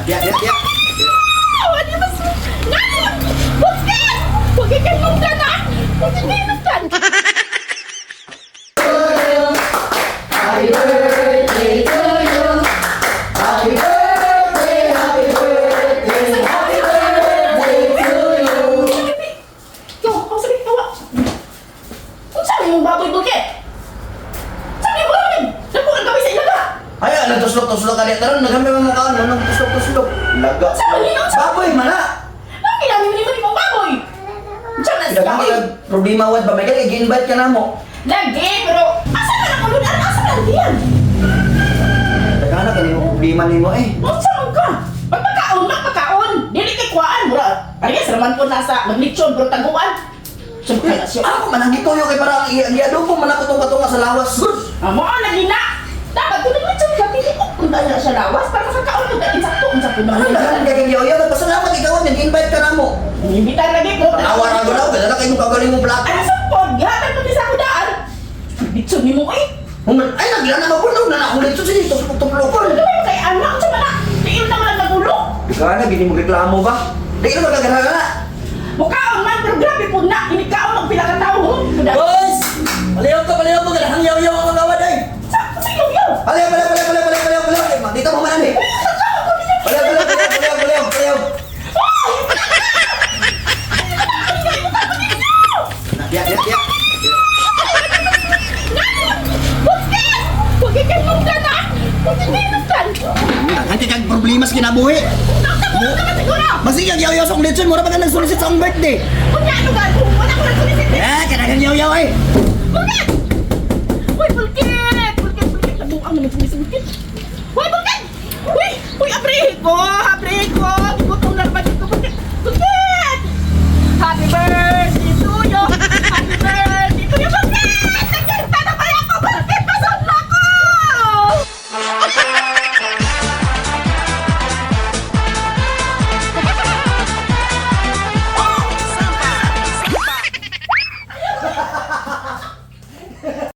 Biya, biya, biya. Awa, di mas. Nga! Bukas! Huwag kay nungdan ah! Huwag kay nungdan! Yo, ako sabi, awa. Kung saan yung baboy bulkit? Saan yung baboy? Nagkuhan kami sa ilaga. Ay, ano tuslok-tuslok ka taron, naghamay mo mukhaan mo nang tuslok-tuslok. Laga. Saan yun? Baboy man na. Ang ginamit mo ni mong baboy. Diyan na siya. Daghan ka problema wad ba may kay gi-invite ka namo. Lagi, pero asa na ang ulunan? Asa na ang diyan? Daghan na kani mo problema nimo eh. Unsa man ka? Pagpakaon, magpakaon. Dili kay kuhaan, mura. Parehas raman po nasa maglitsyon pero taguan. Siyempre na siya. Ako man ang gituyo kay para ang i-adobo man ako tong katunga sa lawas. Sus! Amo ang lagi na. Dapat kung naglitsyon ka, dili ko kung na siya lawas para makakaon ko dahil sakto unsa ko Ano na. daghan kay yaw-yaw, nagpasalamat ikaw ang invite ka namo. Imbitan lagi ko. Awa ra gulaw, dala kay mo kagaling mo plato. Ano sa pod? Gihatag mo ni sa ako daan. Litsyon ni mo eh. Human, ay nagila na mapuno na na ulit sa dito sa tuplokon. Ano ba kay anak sa mana? Tiil na man nagulo. Daghan na gini mo reklamo ba? Di ka magagana na. Mukaon man pero grabe po na. Inikaon ang pila ka tawo. Boys! Palayaw ka, palayaw ka, galahang yaw-yaw ang kagawad ay. Sa iyo yo. Palayaw, palayaw, palayaw, palayaw, palayaw, palayaw. Dito mo man eh. Palayaw, palayaw, palayaw, palayaw, palayaw. Biya, biya, biya. Bukas! Huwag kay nungdan ah! Huwag kay nungdan! Daghan kag problema sa kinabuhi. Nagtabuhan ka na siguro! Masigag yaw-yaw sa akong lechon, mura pa ka nagsulisit sa akong birthday. Kunya ano ba? Kung wala ko nagsulisit eh! Eh, kanagan yaw-yaw ay. Bulkit! Uy, bulkit! Bulkit, bulkit! Nabuang naman sa bulkit! Uy, bulkit!